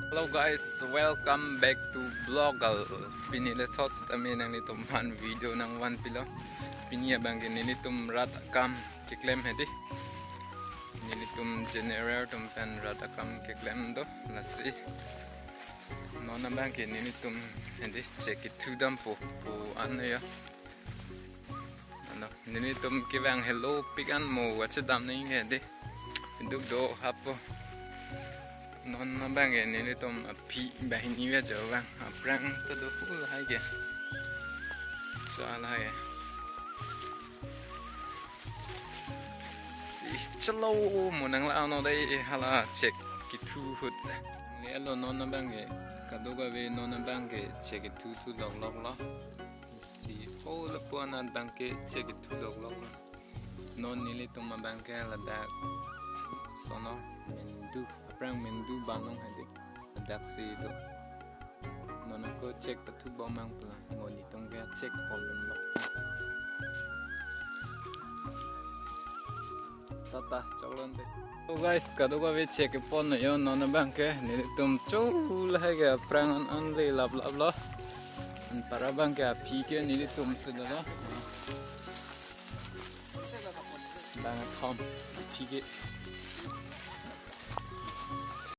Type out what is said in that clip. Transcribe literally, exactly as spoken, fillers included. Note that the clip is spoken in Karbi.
Hello guys, welcome back to vlog. Al pini le thos tame nanglitum aphan video nangvanpilo. Pini abangke nelitum rat akam keklem hedi. Nelitum generator atum pen rat akam keklem do, lasi non abangke nelitum hedi chek kethu dampo pu an ya. Ano, nelitum kevang helo pik an mo wache dam nangji hedi. Duk do hapo. Non abangke nelitum aphi banghini ave jo vang. Aphrang ta do full hai ke. So, lahai ke. Si chalo mo nanglang non dei, hala chek kethu ahut. Lelo non abangke kadokave non abangke chek kethu thu lok lok lo. Si ho lapu-an abangke chek kethu lok lok lo. Non nelitum abangke ladak sono Mendu, aphrang Mendu Banong hedi. Ladak si do. Non ako chek pathu bom nang pula. Mo nelitum ke chek pon lo. Tata, choklo te. So guys, kadokave chek pon yo non abangke nelitum cho lahai ke aphrang an an le lap lap lo. Anpar abangke aphi ke nelitum si dolo. Bang athom aphi ke.